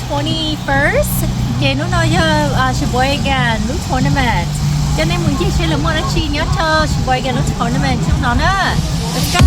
Twenty first, ces hnub no yog Sheboygan lub tournament. Coj nej mus ncig seb lawv muaj dab tsi nyob rau Sheboygan lub tournament hnub no na. Let's go.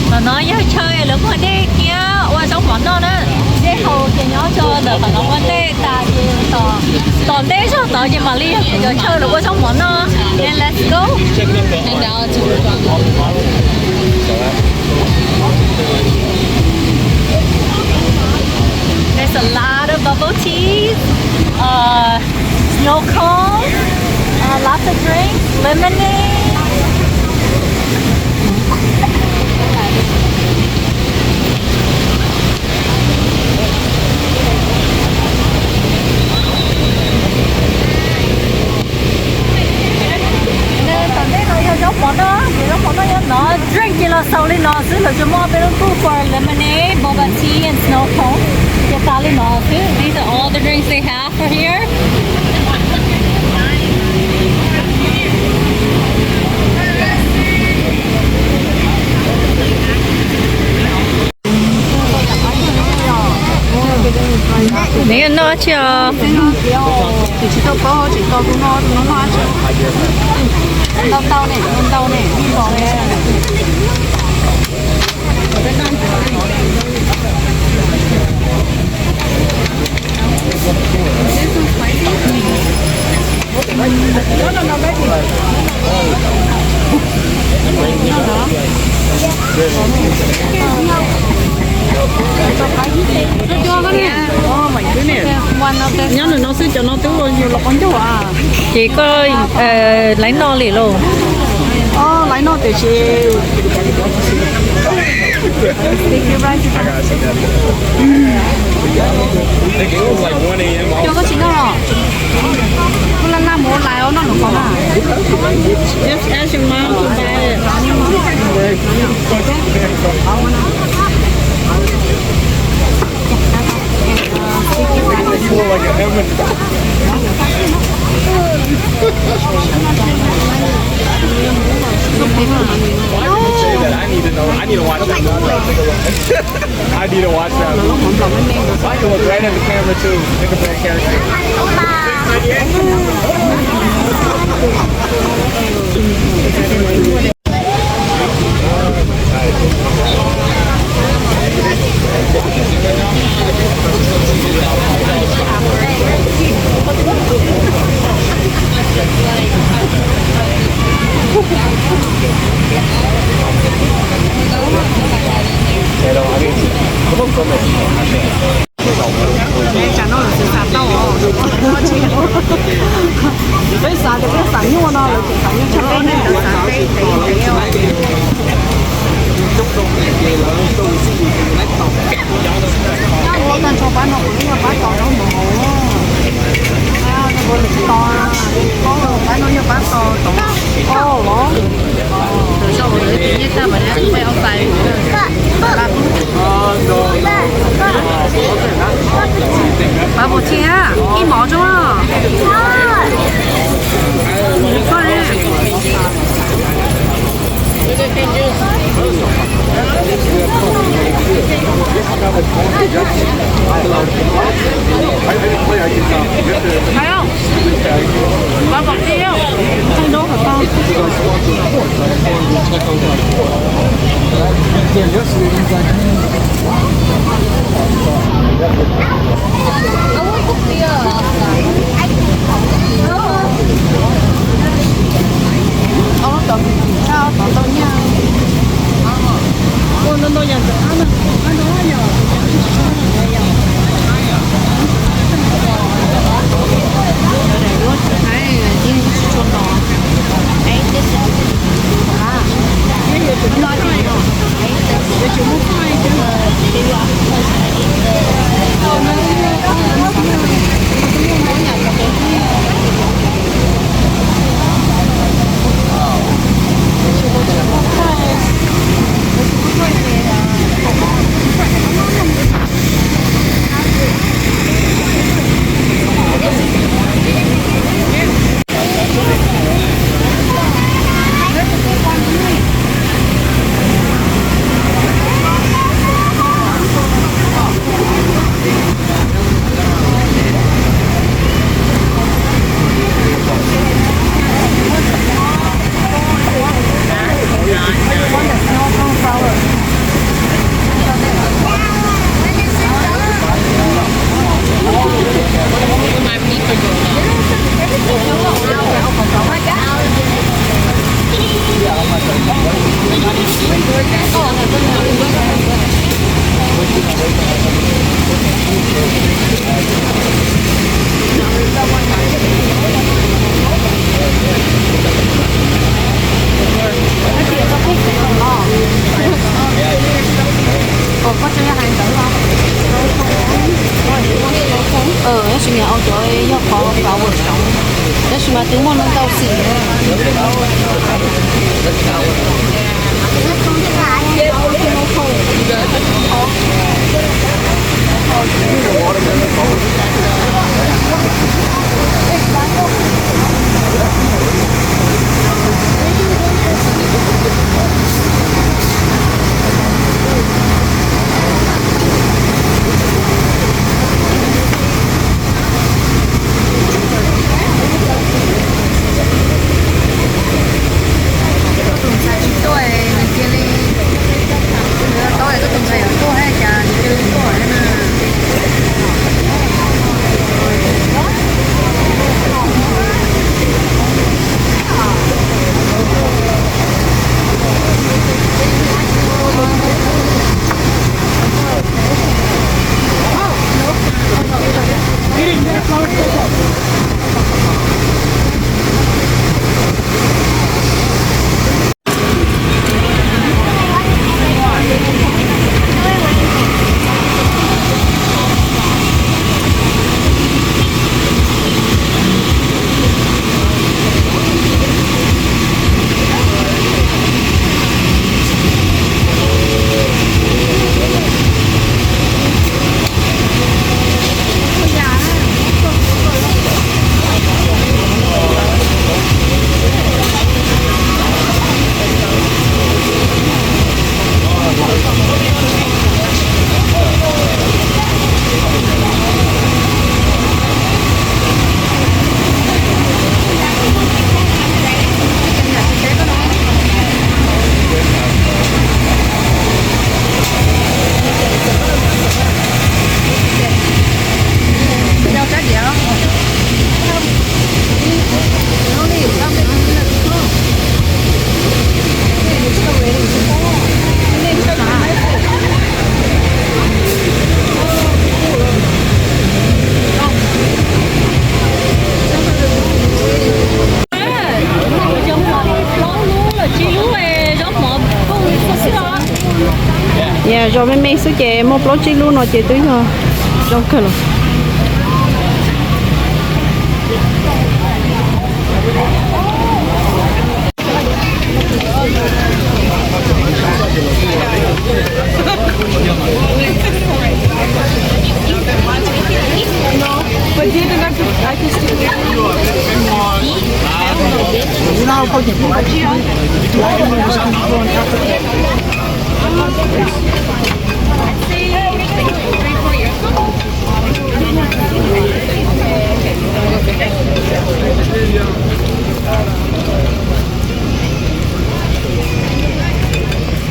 Tom no yog chaw lawv muag dej thiab ua zaub mov noj na. Dej haus ces nyob rau ntawm qhov no ua ntej tas ces tom ntej zog tod ces mam li yog chaw lawv ua zaub mov noj. Then let's go. There's a lot of bubble teas, uh, snow cones, uh, lots of drinks, lemonade. Tom ntej no yog zaub mov noj, ces zaub mov noj yog no, drink ces los xaus li no xwb, lawv tsuas muaj peb lub tub for lemonade, boba tea and snow cone, ces tas li no xwb. These are all the drinks they have for here. Neb noj tsi os? Tus tsis tau paub tseem tau tus no, tus no noj tsi. Ntau ntau ne, ntau ntau ne, ntau ne. Nyob nws no xwb, cov no twb ua yus los qhov ncauj a. Ces koj laiv no li lauj? Laiv no tiam sis cov koj tsis noj los? Koj laj laj mus ua laiv noj nws qhov na. Just ask your mom to buy it. I need to watch that movie. I need to watch that movie. I can look right at the camera too. Make a bad character. Tsam no lawv xav tau os. Peb xav tias peb xav nyuaj no lawv tseem xav nyuaj tshaj peb ne. Ua tag nrho pab no kuv yeej yog pab tos rau mus hauv. Pab no yog pab tos tom oj los. Tus zaj ua lawv tiv nyiaj tag mas peb ob pais. Pab puas thiab? Ib mov tso. Koj ne? Tsis yog au cov yog qhov pab ua saum, tab sis mas twb muaj ntau xim. Tus ntxhais tsis tuaj, nws cia li, nws tau es tus ntxhais yuav tuaj thiab cas nws cia li tuaj thiab na. Yog zos me me xwb ces muaj plaub tsib lub no ces twb yog zoo kawg lawm.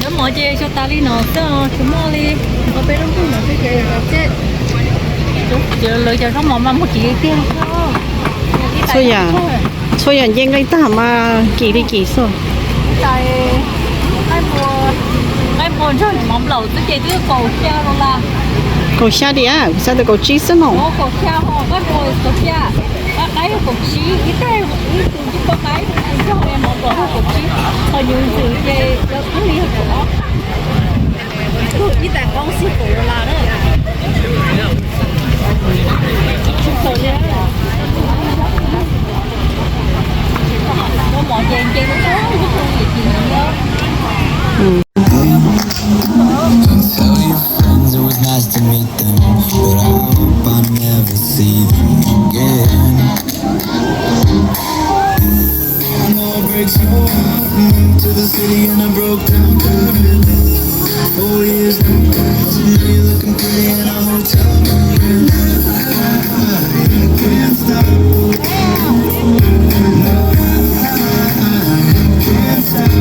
Cov mov ces tso tas li no xwb, tsis muaj li. Nqa peb lub ntuj no xwb ces ces lawv cov zaub mov mas muag kim li tiag. Txhua yam, txhua yam nce nqi tag mas kim li kim xwb. Qaib npua ntsog mov nplaum xwb ces twb kaum xya dollar. Kaum xya tiag, kuv xav tias kaum tsib xwb no. Kaum xya, qaib npua kaum xya, qaib kaum tsib, ib tag ib tug ntsog qaib ntsog mov nplaum kaum tsib, ho yus ntxwm ces lawv pub li kaum ob. Ib tais qoob xwb kaum dollar na. Tsis khaws li. Muaj mov ces nce lub tug lub tug yim kim no. Tell your friends it was nice to meet them, but I hope I never see them again. It all breaks your heart. Moved to the city and I broke down. Four years, no calls, now you're looking pretty in a hotel room. I can't stop. No, I can't stop.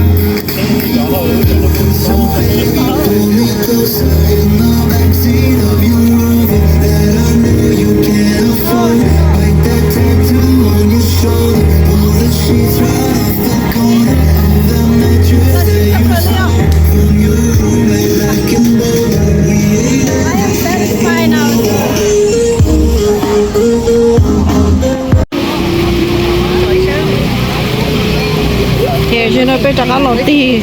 So baby, pull me closer in the backseat of your Rover that I know you can't afford. Bite that tattoo on your shoulder, pull the sheets right off the corner of the mattress that you stole from your roommate back in Boulder. We ain't Ces no peb rov qab los tig,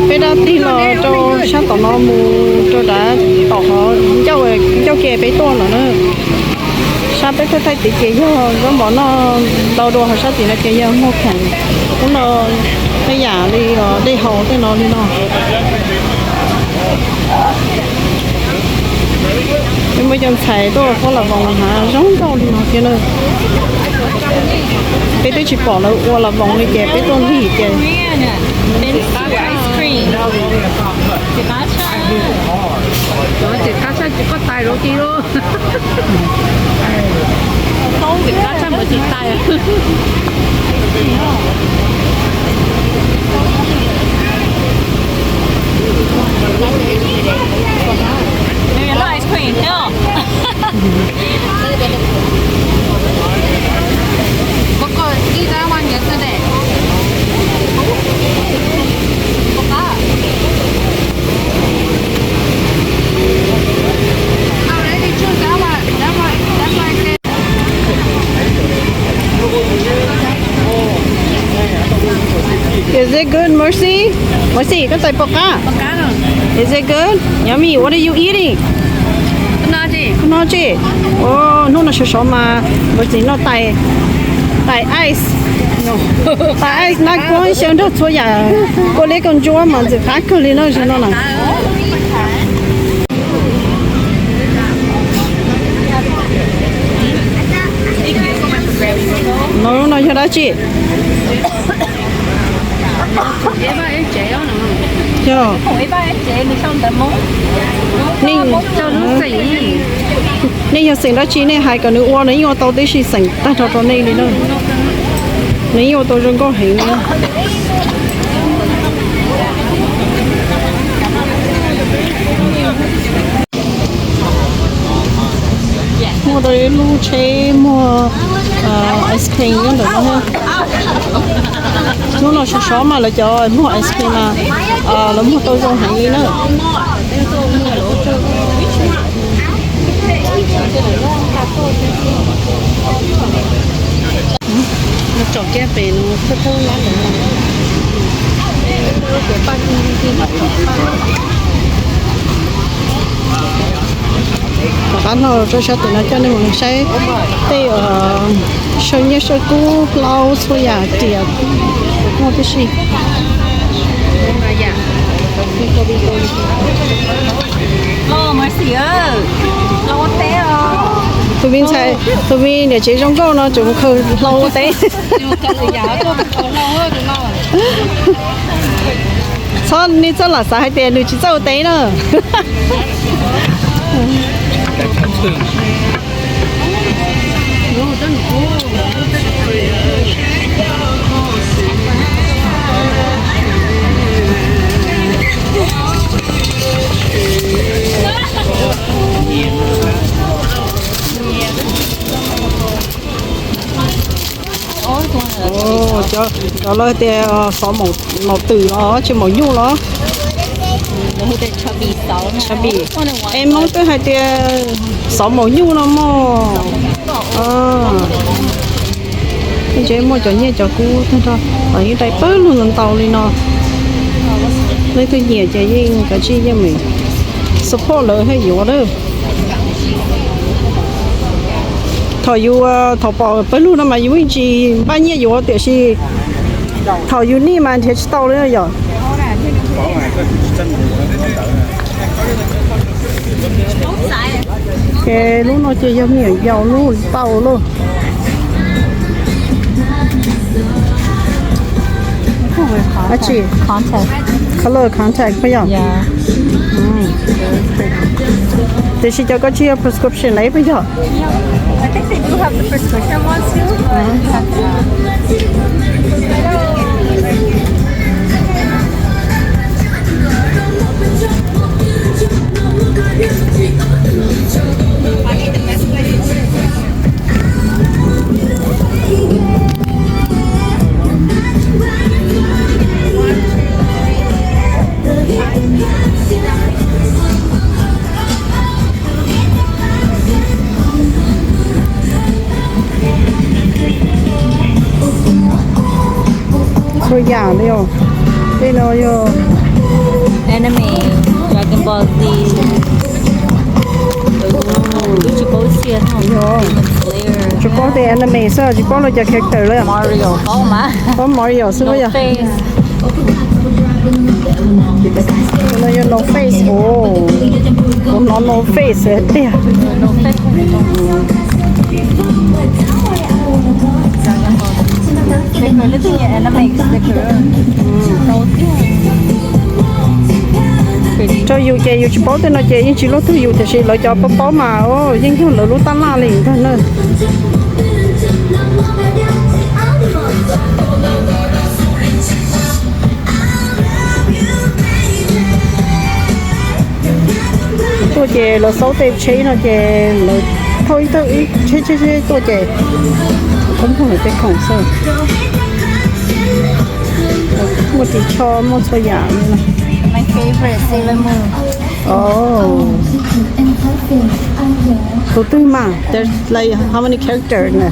peb rov tig los rau sab tom no mus rau rov tom qhov ncauj, ncauj ke peb tuaj lawm na. Sab peb thaij thaij tid ces yog zaub mov noj ntau dua, ho sab tim no ces yog muag kheem, ub no tej yam li dej haus tej no li no. Peb muaj cov ntxhais tuaj ua qhuab las voos hnav zoo nkauj li no thiab na. Peb twb tsis pom lawv ua las voos li ces peb tuaj lig ces. Txiv qab tshaj tsis koj tais rau ti lub. Txiv qab tshaj npaum tsis tais. Maybe a little ice cream, no. Coco, eat that one yesterday. Already choose that one. That one, that one. Is it good, Mercy? Mercy, koj tais pom qab? Is it good? Yummy, what are you eating? Koj noj tsi? Hnub no sov sov mas Mercy noj tais, tais ice. Tais ice nab kuab xyaw nrog txhua yam, kua liab kua ntsuab mas ntxim qab kawg li no, zoo no na. No, no yog dab tsi? Yog. Nej, nej yog xeem dab tsi nej hais kom nws ua, nws yeej ua tau tib si, xeem tag nrho rau nej li na. Nws yeej ua tau zoo nkauj heev li. Muaj tau ib lub tsheb muag ice cream nyob ntawm no. Hnub no sov sov mas lawv cov muag ice cream mas lawv muag tau zoo heev li na. Tsom kiag pem no thawj thawj lab ntawd. Tom qab no rau sab tim no coj nej mus saib tej saw nyiaj saw kub hlau txhua yam riam muaj tib si. Tus me ntxhais, tus me niam tsev zoo nkauj no tseem mus khaws hlau ua teb. Txhob, nej txhob lam xav hais tias nws tsis txawj ua teb na. Cov, cov lawv tias xov maum twm los tsis maum nyuj los. Es Hmoob twb hais tias xov maum nyuj no mog. Ntshe muaj cov nyiaj cov kub tag nrho, yeej dai pawg lug ntau li no. Leej twg nyiam ces yeej kav tsij yeej mus support lawv thiaj yuav lawm. Thaum yus, thaum pom pawg lug no mas yus yeej tsis npaj nyiaj yuav, tiam sis thaum yus nij mas nrhiav tsis tau li yom. Ces lub no ces yog me nyuam yaus lub tau lauj. Dab tsi? Color contact puas yog? Tiam sis cov koj tsis yog prescription lab puas yog? Txhua yam li os. Tej no yog anime, Dragon Ball Z. Twb tsis paub tsiaj no. Anime xwb tsis paub lawv cov character li. Mario paub mas. Paub Mario xwb yog. No face. Tus no yog No Face os. Kuv hnov No Face tiag. Rau yus ces yus tsis paub tej no ces yeej tsis luaj twg yus, tiam sis lawv cov paub paub mas yeej yog lawv lub tab laj li ntag na. Tuaj ces lawv xauj tej tsheb no ces lawv thauj ib thawj ib tsheb tsheb tsheb tuaj ces poob poob lawv tej khoom xwb. Muaj ris tsho muaj txhua yam li. My favorite, Sailor Moon. Oh. Tus twg mas? There's like how many characters na?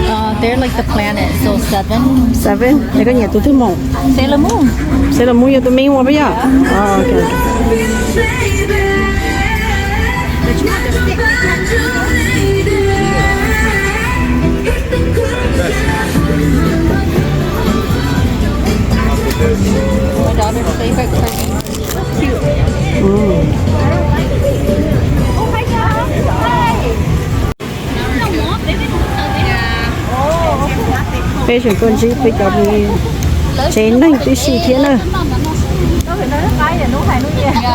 Uh, they're like the planet, so seven. Seven. Es koj nyiam tus twg mas? Sailor Moon. Sailor Moon yog tus me ua peb yog. Oh, okay, okay. My daughter's favorite person. Cute. Mm. Peb tseem tuaj ntsib peb cov tsev neeg tib si thiab na.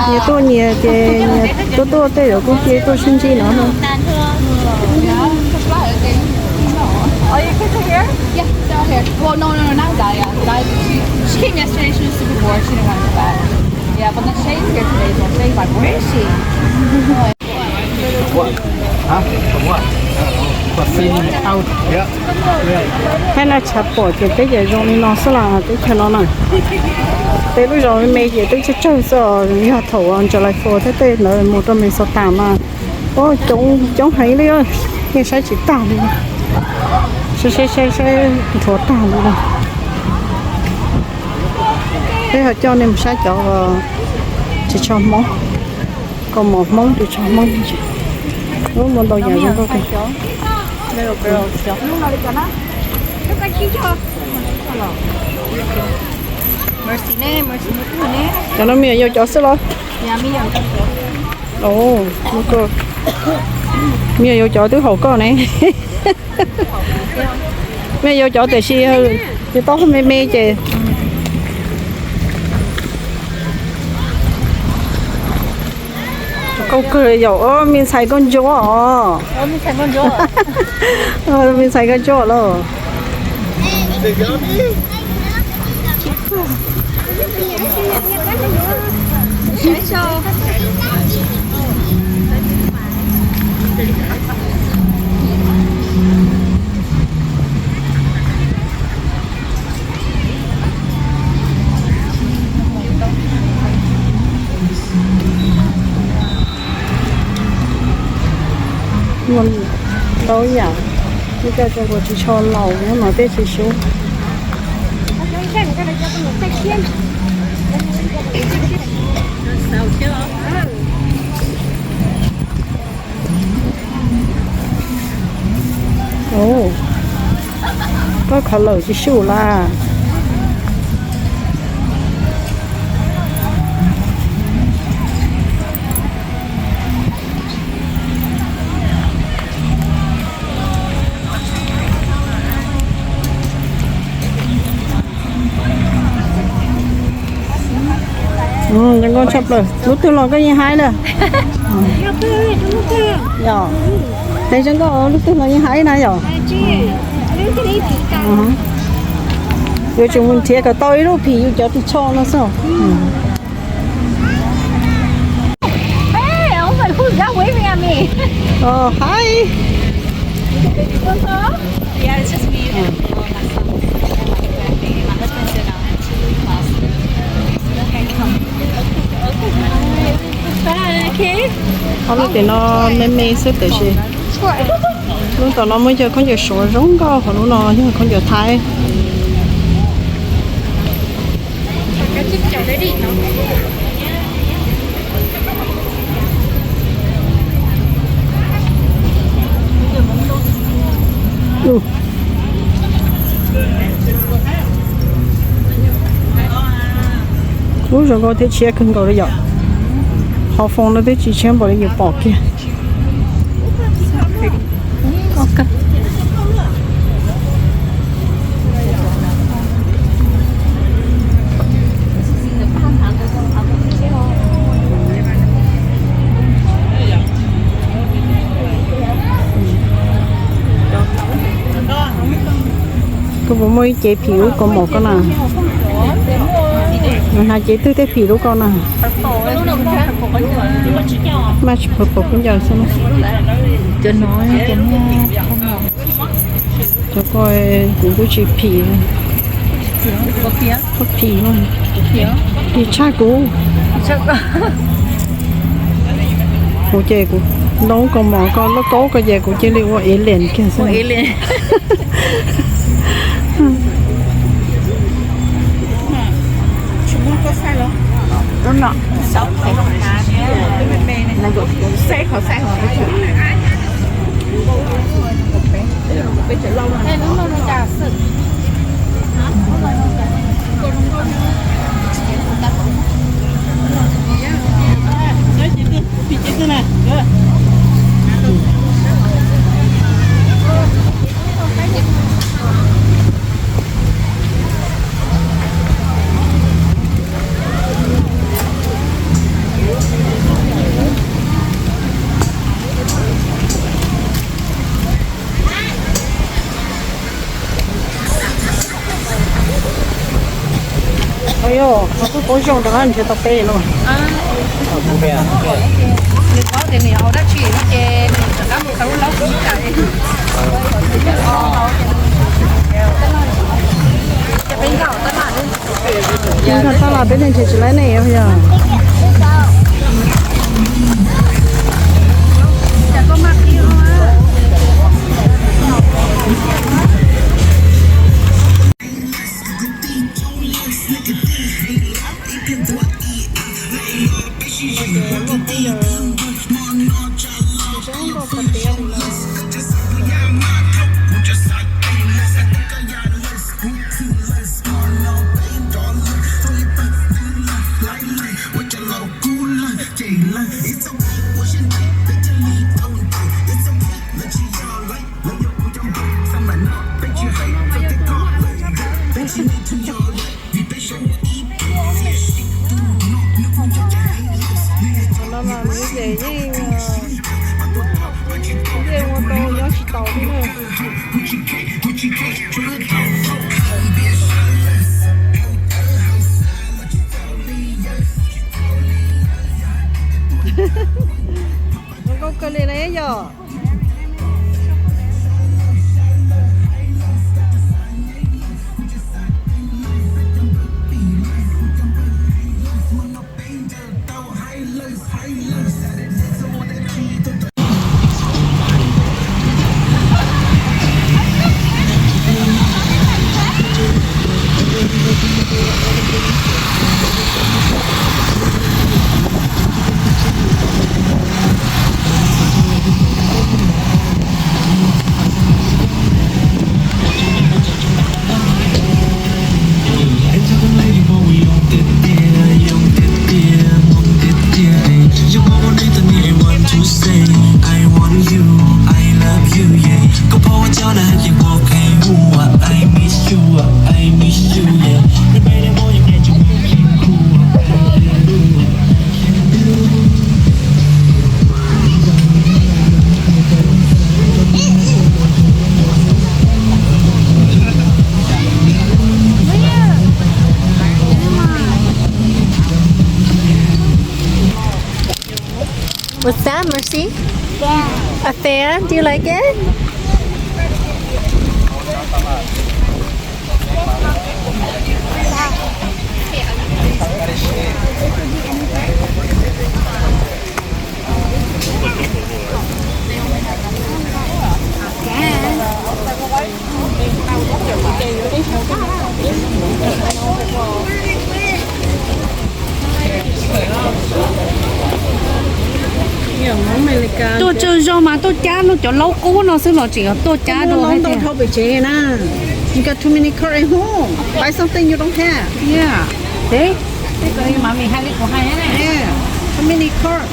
Nyias tuaj nyias ces nyias tuaj tuaj tej zaum kuj cia tuaj sib ntsib no na. Are you kids are here? Yeah, they're all here. Well, no, no, no, not Dahlia. Dahlia, she, she came yesterday. She was super bored. She didn't want to go back. Yeah, but then Shay's here today, so Shay's like, "Where is she?" Thaib no tshav pom ces peb cov zoo li no xwb los teb chaws no na. Peb lub zos me me ces twb tsawg tsawg xwb, yog thaum July Fourth thiab tej ntawd mus rau Minnesota mas coob heev li, yeej saib tsis tag li. Saib saib saib nthuav tag li. Peb ho coj nej mus saib cov ris tsho Hmoob, kaus mom Hmoob, ris tsho Hmoob. Ub, muaj ntau yam zoo nkauj kawg. Cov no me nyuam yaus cov xwb los? Me nyuam yaus cov twb haum koj ne. Me nyuam yaus cov tiam sis yus taub hau me me ces kauj kawg yom. Me ntxhais koj ntsuab os. Me ntxhais koj ntsuab los. Muaj ntau yam, ib co tseem ua ris tsho laus nyob no tej tsis sub. Koj khav lawm tsis sub lawm. Zoo nkauj tshaj plaws. Lub twg los koj yeej haib lawm. Yog, zoo nkauj lub twg los yeej haib na yom. Yuav tsum mus nrhiav kom tau ib lub phim yus cov ris tsho no xwb. Hey, I was like, who's that waving at me? Oh, hi. Yeah, it's just me and my son and my family. My husband's in, um, Chile class. Bye, okay? Ob lub tim no me me xwb tiam sis lub tom no muaj cov khaub ncaws Suav zoo nkauj, ho lub no yog khaub ncaws Thaib. Ub, zoo nkauj thiab tshiab kawg nkaus li yom. Qhov foos no twb tsis tshiab npaum li yus pom kiag. Koj puas muaj ib cev phim lub kaus mom koj na? Hnav cev twg tej phim lub koj na? Maj tsis pub pom kub ncaws xwb na. Cov no, cov no. Cov ko kuv kuj tsis phim. Koj phim no, phim tshaj kuv. Kuv ces kuv ntaus kaus mom ko loj kaub ko ces kuv cia li ua alien kiag xwb. Ayo, qhov kuj paub zoo rov qab nrhiav tau peb no. Peb nkag tab laj peb nrhiav tsis laib nej yog. Qhov no mas nws ces yeej, yeej ua tau nyob tsis taus thiab na. Zoo nkauj kawg li na yom. What's that, Mercy? Yeah. A fan? Do you like it? Tuaj tsawg zog mas tuaj cab luag cov laub qub no xwb los tseem yog tuaj cab dua ntau dhau pem tsev na. You got too many cards at home. Buy something you don't have. Yeah. See? Mommy hais li kuv hais ne. Yeah. Too many cards.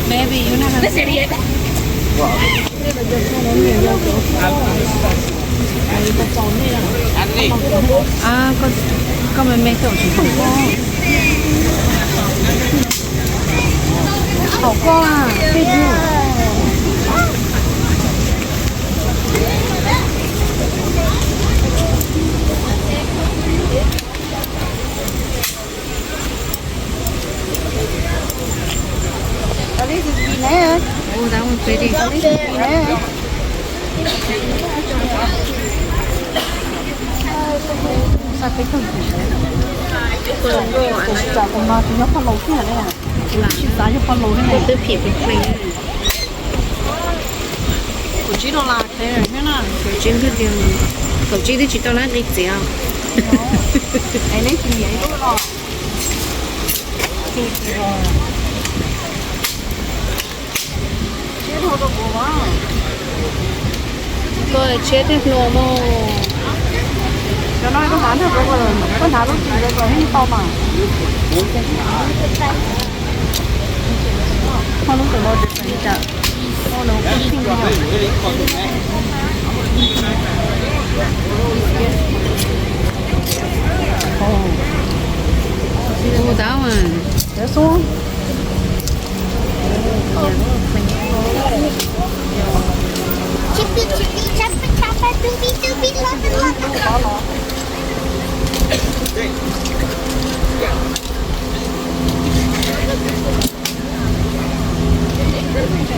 Maybe you never. Koj me me thaum tsis pom koj. Pom koj a, tij. Oh, that one's pretty. Xav peb tug. Kuv no tsis nyob paj laus kiag ne. Tsis xav yog paj laus ne. Twb phim pes plees. Kaum tsib dollar thiab na. Kaum tsib, kaum tsib twb tsis tau lab nqi txiav. Es neb tsis nyiam ib lub los? Tshiab dhau rau kuv mas. Koj tshiab thiaj hluas mog. Cov no koj hnav, koj hnav lub tsis rau kom yeej tau mas. Koj lub tawm no li cas? Ua tau.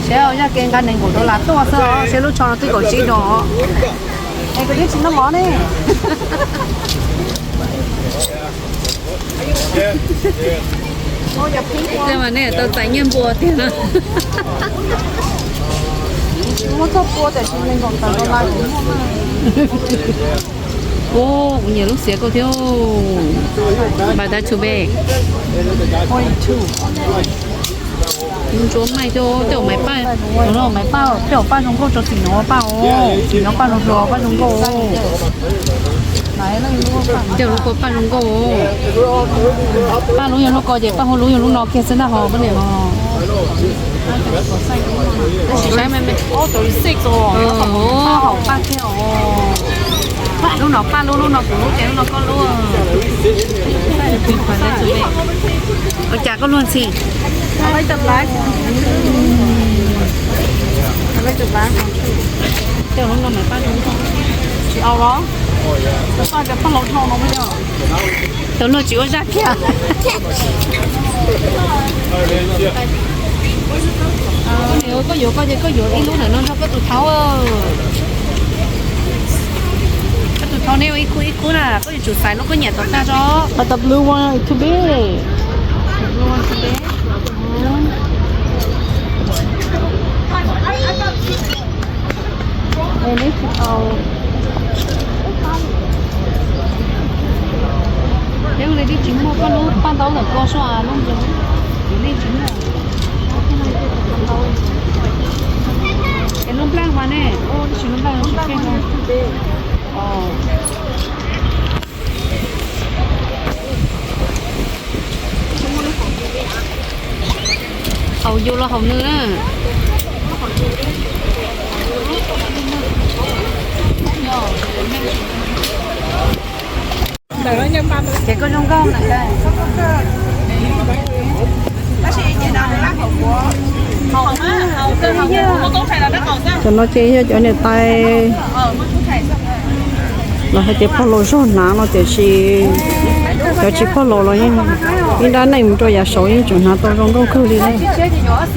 Saib yog kev nqa nees nkaum dollar tuaj xwb os, saib lub tsho no twb kaum tsib dollar. Es kuv twb tsis noj mov ne. Tej mas nej tau txais nyiaj npua tiag na. Tsis muaj txog pua tiam sis nees nkaum tawm dollar kuv muaj. Ub, kuv nyiam lub xiav koj thiab. Buy that too big. Ntsuab maij thiab, tej maiv paj, maiv paj, tej paj zoo nkauj rau txiv nyob paj os, txiv nyob paj zoo hluas paj zoo nkauj. Tej lub ko paj zoo nkauj. Paj lub yog lub ko ces paj hauv lub yog lub no kiag xwb ntag hos poj niam hos. Tab sis saib me me, paj hauv paj kiag os. Lub no paj lub, lub no kuv lub ces lub no koj lub. Ua cas koj luag ntxhi? Tej lub no mas paj zoo nkauj. Tsis au los? Paj cov paj laus dhau no mas yog. Tau luag tsis ua zaj kiag. Koj yuav koj ces koj yuav ib lub ntawm no nrog koj tus thaub. Koj tus thaub neb ua ib khub ib khub na, koj yuav tsum xaiv lub koj nyiam tau tag tso. But the blue one is too big. The blue one too big. Peb ua li twb tsis muaj koj lub paj ntaub ntawm ko sua lub nploos, twb tsis muaj. Es lub nplooj mas ne, tab sis lub nplooj tsis pheej no. Haus yus los haus nws na. Ces koj zoo nkauj na. Cov no ces yog cov niam tais los hais tias pog laus zog hnav no tiam sis cov tsis pog laus los yeej ib dab neeg mus rau yav saud yeej tseem hnav tau zoo nkauj kawg li na.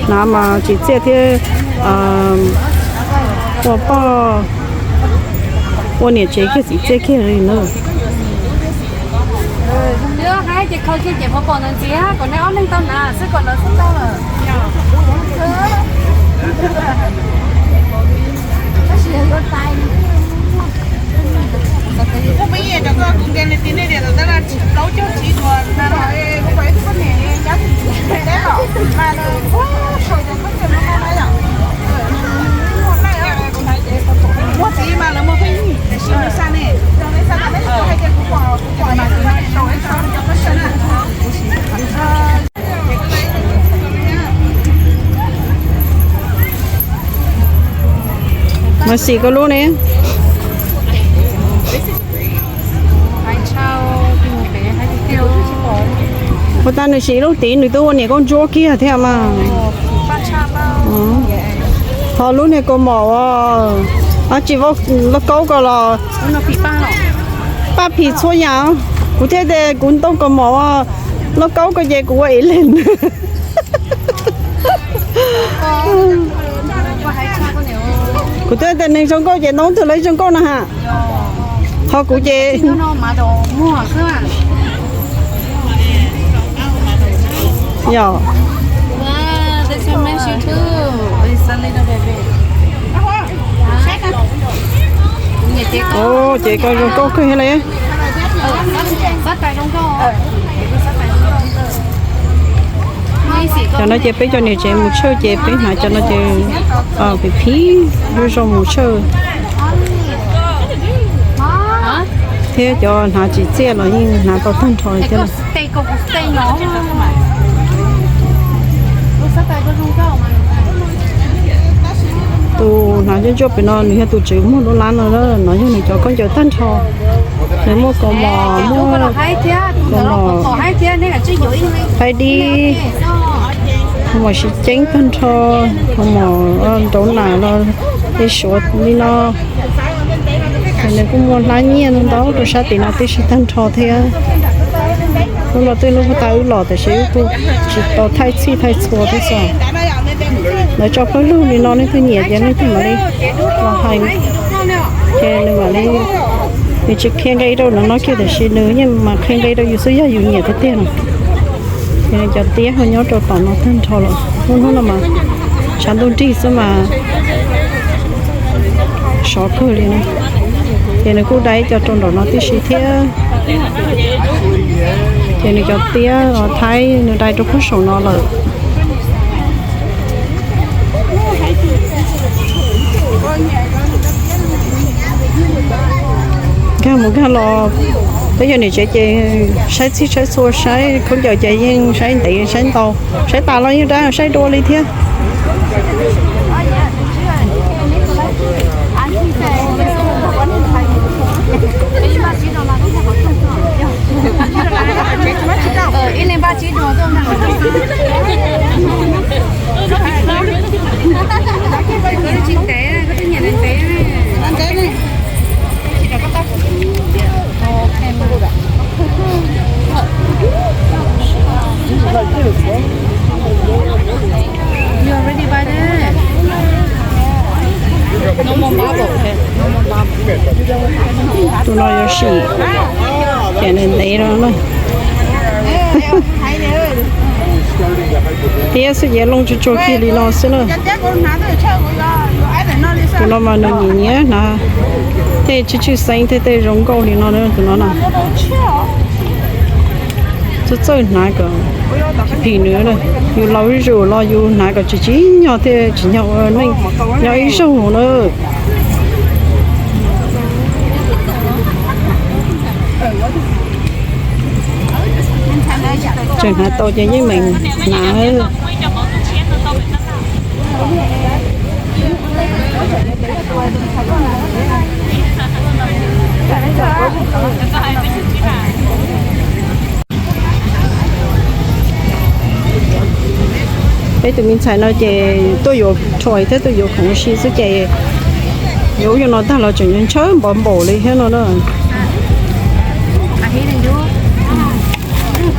Hnav mas tsim txiaj thiab ua poj ua niam tsev kiag tsim txiaj kiag li na. Twb hais ces kho kiag ces pom pom ntawd ntxiv kom nej ob leeg tau hnav xwb kom lawv xub tau lawm. Tab sis yog tais, Mas xim koj lub ne. Puas tas nws siv lub tid nws twb ua niam koj ntsuab kiag thiab mas. Ho lub niag kaus mom uas tsis vau lauj kaub ko los paj phim txhua yam. Kuv thiaj tias kuv ntoo kaus mom uas lauj kaub ko ces kuv ua ib leeg. Kuv twb tias neeg zoo nkauj ces ntoo twg los zoo nkauj no ha. Ho kuv ces yog. Ces koj zoo nkauj kawg li. Cov no ces peb cov niam tsev mus tshawj ces peb hnav cov no ces phim phim zoo zoo mus tshawj. Thiab cov hnav tsis txiaj los yeej hnav tau tag nrho thiab. Tus hnav ntsuab ntsuab pem no nws yog tus tswv muag lub lab no, no yog nws cov khaub ncaws tag nrho. Nws muaj kaus mom, muaj kaus mom phaib dib, kaus mom siv ceeb tag nrho, kaus mom nrauv nas los tej suav li no. Nws kuj muaj hlab nyiaj ntau rau sab tim no tib si tag nrho thiab. Hnub no twb hnub puag ta wb los tiam sis wb kuj tsis tau thaij txhij thaij txhua thiab xwb. Lawv tso pawg lug li no, leej twg nyiam ces leej twg mam li los hais, ces nws mam li, nws tsis qhia nqe rau no no kiag tiam sis nws yeej mas qhia nqe rau yus xwb yog yus nyiam tiag tiag no. Ces nws cov tiab ho nyob rau tom no tag nrho lawm. Hnub hnub no mas tshav ntuj nrig xwb mas sov kawg li na. Ces nws kuj dai ib co rau nraum no tib si thiab. Ces nws cov tiab thaib nws dai rau puag saum no lawm. Nkag mus nkag los, peb yog niam tsev ces saib txhij saib txhua, saib khaub ncaws ces yeej saib ntev saib ntau, saib tas los yeej rov saib dua li thiab. Tus no yuav sim, ces ntev ntev no na. Tiab xwb ces loo tsuag tsuag kiag li no xwb na. Tus no mas nws nyiam nyiam hnav tej tswj tswj xeeb thiab tej zoo nkauj li no na, tus no na. Txawj txawj hnav kom phim nws na. Yus laus zuj zus los yus hnav kom tsis tsim nyog thiaj tsim nyog ua neej nyob ib zaug na. Tseem hnav tau ces yeej meem hnav. Peb tus me ntxhais no ces tuaj yuav toy thiab tuaj yuav khoom ua si xwb ces yuav ub yuav no tag los tseem ntshaw npaum npaum li thiab no na.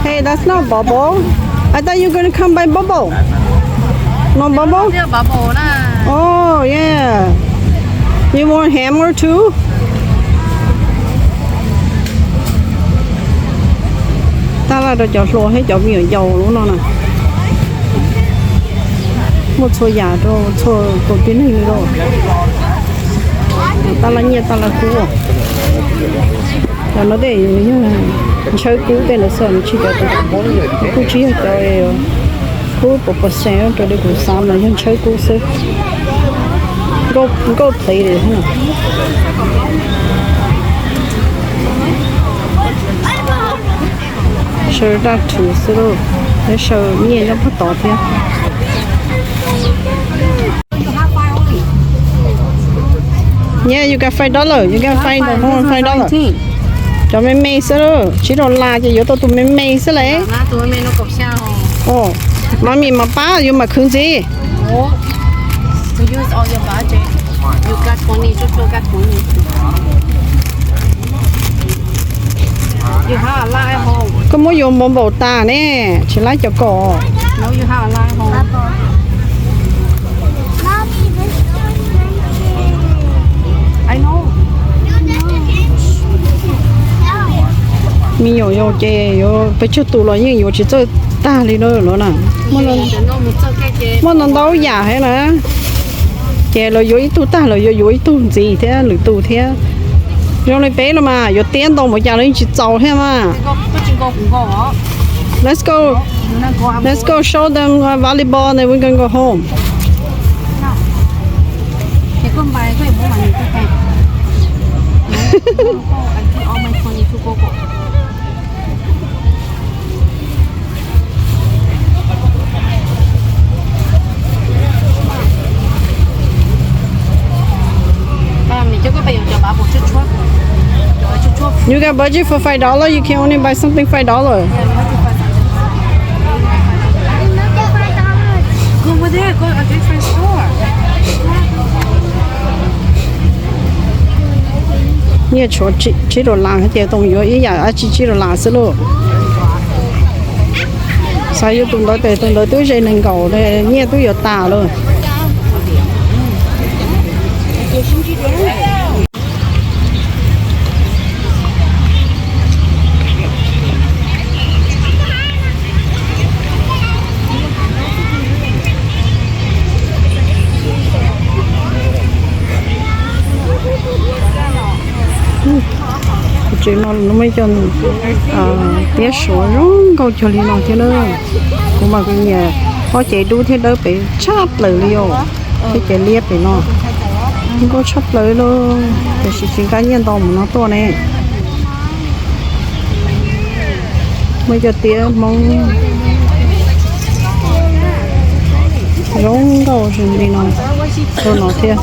Hey, that's not bubble. I thought you gonna come by bubble. No bubble? Oh, yeah. You want hammer too? Tab laj rau cov hluas thiab cov me nyuam yaus lub no na. Muaj txhua yam rau txhua tus tib neeg li lauj. Tab laj nyiaj tab laj kub. Cov no tej yog ntshawb kub tej lawm xwb, nws tsis cov, kuj tsis yog cov kub pos pos xees rau li kuv xav mas yog ntshawb kub xwb. Nkauj phem li. Saw daj rhuv xwb lauj, saw nyiaj nyob puag tod thiab. Yeah, you got five dollar, you got five dollar, five dollar. Cov me me xwb lauj, tsib dollar ces yuav tau tus me me xwb lauj. Mami mas pab yuav mam khwv ntxiv. Koj muab yuav npaum npaum tas ne, tsis laib cov kom. Me nyuam yaus ces yuav pes tsawg tus los yeej yuav tsis txawj tag li no na. Muaj ntau ntau yam thiab na. Ces lawv yuav ib tug tag lawv yuav yuav ib tug ntxiv thiab lwm tus thiab. Zoo li peb los mas yuav tiab ntau mus cas los yeej tsis txaus thiab mas. Let's go. Let's go show them volleyball and then we can go home. You got budget for five dollar, you can only buy something five dollar. Go over there, go a different store. Nyiaj tshuav tsib dollar ces Toom yuav ib yam dab tsi tsib dollar xwb lauj. Xav yuav tus ntawd tes tus ntawd twb ze nees nkaum, nyiaj twb yuav tas lawm. Tsev no muaj cov tiab suav zoo nkauj cuag li no thiab na. Kuv mas kuv nyiam ob cev dub thiab dawb pem tshaj plaws li os. Thiab cev liab pem no nkauj tshaj plaws lauj, tiam sis tsis nqa nyiaj ntau mus no tuaj ne. Muaj cov tiab Hmoob zoo nkauj li no, zoo no thiab.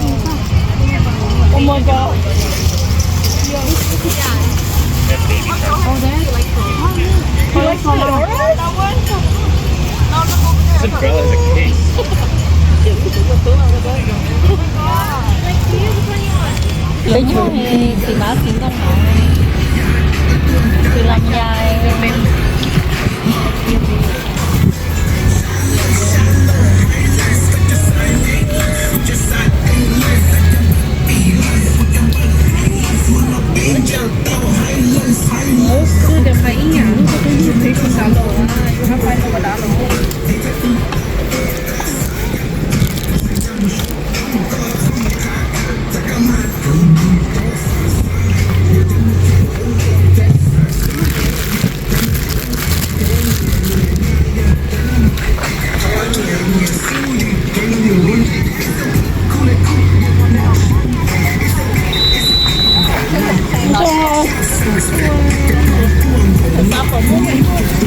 Peb cov xim mab xim ntoo, xim las nyas.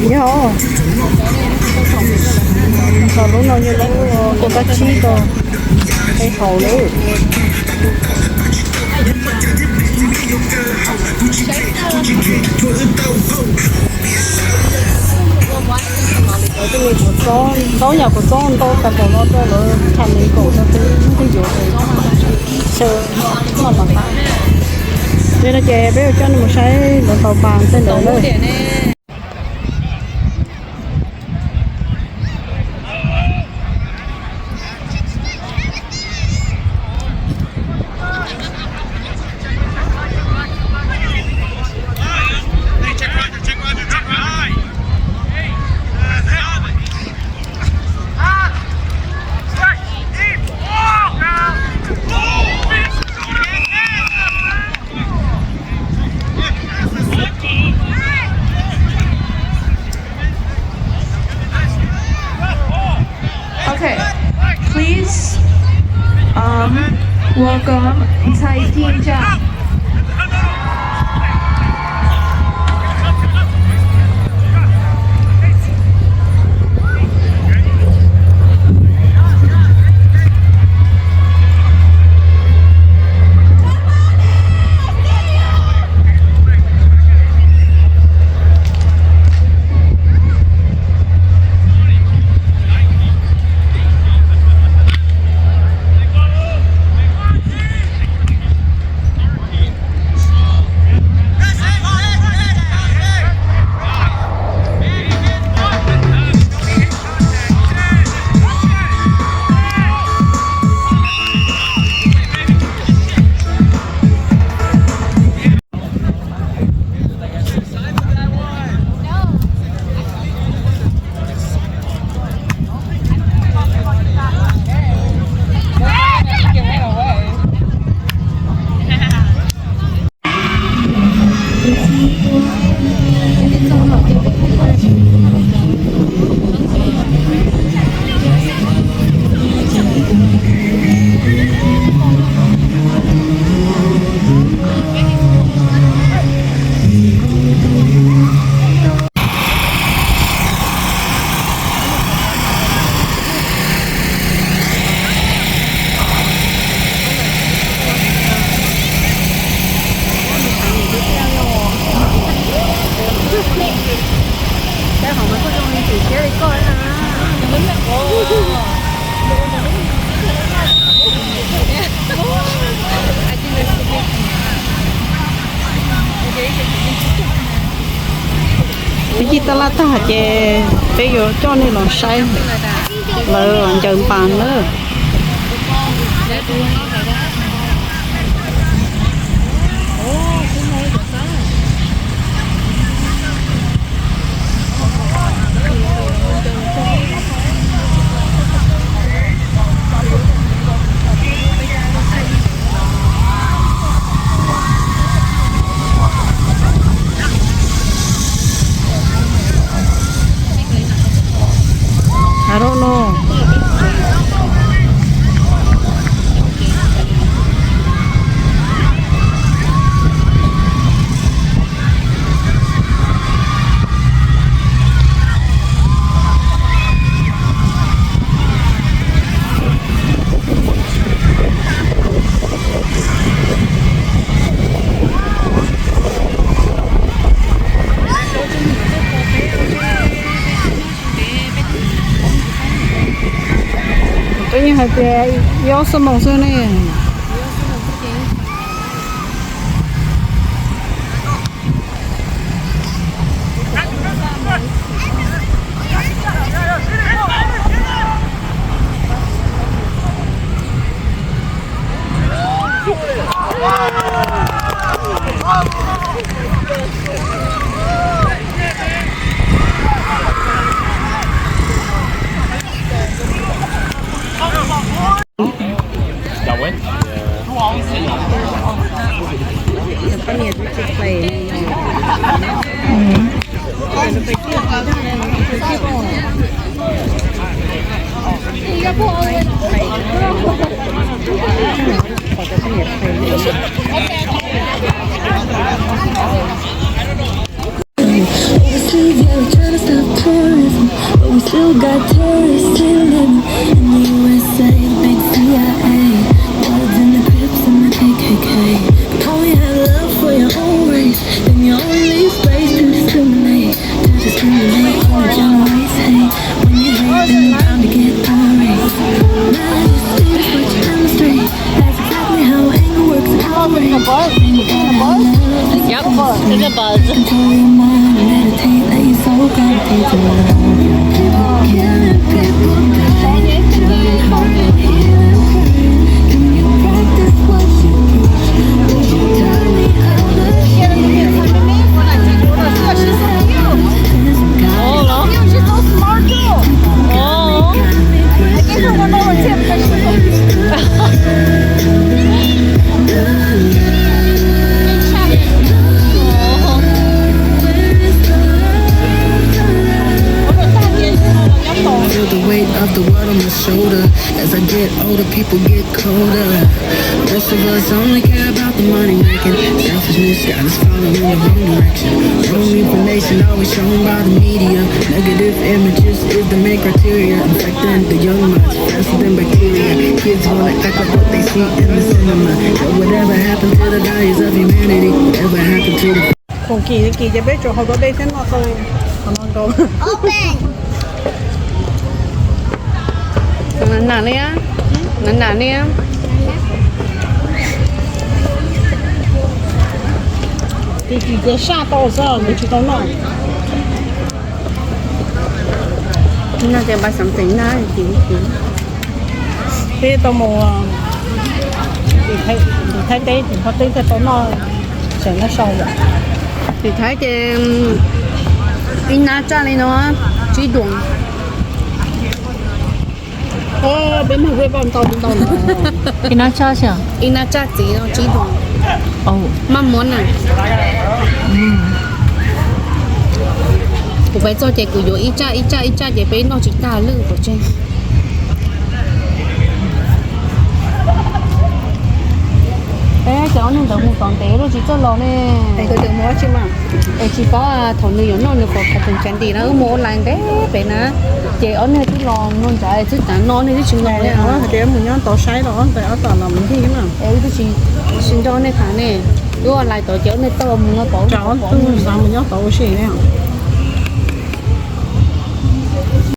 Yog, lub no yog lub kua kab tsib rau peb haus lawm. Lawv tej me kua txob, ntau yam kua txob ntau tas npaum no rau lawv tshaj me kaum rau peb twb yuav xyaw noj los tas. Li no ces peb yuav coj nej mus saib lawv tau pas tej ntawd na. Welcome, Ntxhais Ci Ntsa. Peb cig taj laj tag ces peb yuav coj nej los saib lawv ncaws npas na. I don't know. Twb yeej hais tias ib ob xuab moos xwb ne. Overseas, yeah, we tryna stop tourism, but we still got tourists still living in the U S A, big C I A, Bloods and the Crips and the K K K. If only had love for your own race, then your only place to discriminate, to discriminate on a general race hate. When you hate, then you're bound to get outraged. Majesty is what you demonstrate. That's exactly how anger works and operates. Yep, it's a buzz. Control your mind, meditate, let your soul gravitate to love. People killing, people dying, children hurting, healing, hurting. Can you practice what you preach? Would you turn the other cheek? Hold on. She's so smart, too. Oh. I gave her one dollar tip because she was so cute. Off the world on my shoulder. As I get older, people get colder. Most of us only care about the money making. Selfishness got us falling in the wrong direction. Wrong information always shown by the media. Negative images is the main criteria. Infecting the young minds faster than bacteria. Kids wanna act like what they see in the cinema. But whatever happened to the values of humanity? Whatever happened to the Khoom kim kim ces peb tsuas haus tau dej thiab noj tau qhov no nkaus. Nas nas li, nas nas li. Kim kim ces saj tau xwb, nws tsis tau noj. Noj ces npaj xeem teem noj. Peb tau mus tim Thaib teb, tim Thaib teb thiaj tau noj tseem noj sau yom. Tim Thaib ces ib nab tsaj li no tsib duas. Peb nug peb poj ntau ntau. Ib nab tsaj txiv no tsib duas. Maj muab na. Kuv pais txog ces kuv yuav ib tsaj ib tsaj ib tsaj ces peb noj tsis tag lwj pov tseg. Peb cov ob niag ntawd mus tom ntev lawm tsis txawj los ne. Es tsis paub thaum nws yuav noj nws pom khav theem tshav ntim na, wb mus online ntev pem na. Ces ob niag twb los nug nrad twb tav no, ob niag twb tsis los li. Hais tias mus nyob tod saib los ob ntawd ob tom los mus ncig na. Es wb twb tsis, tsis nrog nej tham ne. Wb online tod ces ob niag tau mus no tod, mus nyob tod ua si ne.